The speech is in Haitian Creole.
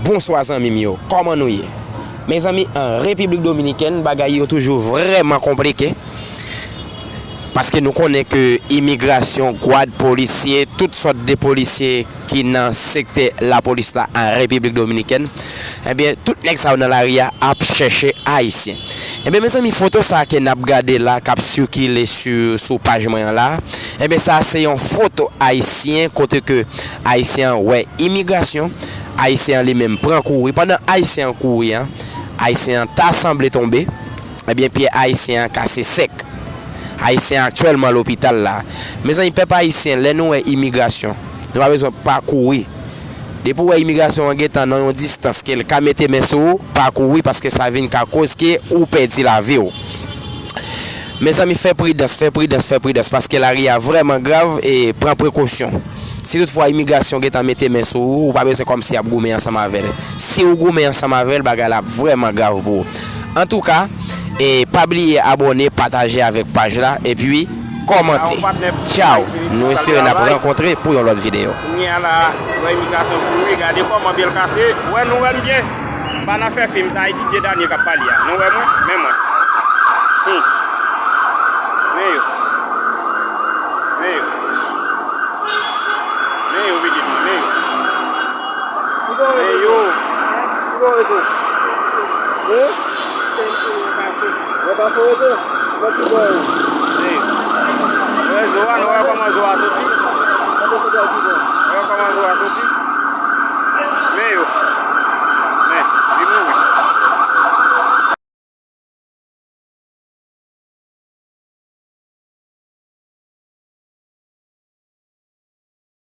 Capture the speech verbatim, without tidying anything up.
Bonswa zanmi m yo, kòman nou ye? Mezanmi, an Repiblik Dominikèn, bagay yo toujou vrèman konplike. Paske nou konnen ke imigrasyon, gwad, polisye, tout sòt de polisye ki nan sektè lapolis la an Repiblik Dominikèn, ebyen, tout nèg sa yo nan lari a ap chèche Ayisyen. Ebyen, mezanmi, foto sa a ke n ap gade la, k ap sikile sou, sou paj mwen an la, ebyen, sa a se yon foto Ayisyen kote ke Ayisyen an wè imigrasyon, Ayisyen an li menm pran kouri. Pandan Ayisyen an kouri an, Ayisyen an ta sanble tonbe, ebyen, pye Ayisyen an kase sèk. Ayisyen an aktyèlman lopital la. Mezanmi, pèp ayisyen, lè nou wè imigrasyon, nou pa bezwen pa kouri. Depi w wè imigrasyon an gentan nan yon distans ke l ka mete men sou ou, pa kouri, paske sa vin ka koz ke ou pèdi lavi w. Mezanmi, fè pridans, fè pridans, fè pridans, paske lari a vrèman grav e pran prekosyon. Si toutfwa imigrasyon gentan mete men sou ou, ou pa bezwen kòmsi y ap goumen ansanm avè l. Si w goumen ansanm avè l, bagay la ap vrèman grav pou ou. Antouka, e pa bliye abòne, pataje avèk paj la, epi kòmante. Tchaw! Nou espere n ap rankontre pou yon lòt videyo. Kounye a la, wè imigrasyon kouri, gade kòman pye l kase. Wè, nou wè m byen. M pa nan fè fim, sa Ayiti Dye Danie k ap pale a. Nou wè mwen? Men mwen. Hmm. Men yo. Men yo. Men yo, pitit mwen, men yo. Men yo. Men yo. Wè pa fè rete. Men yo. Nou wè zo a, nou wè kòman zo a soti?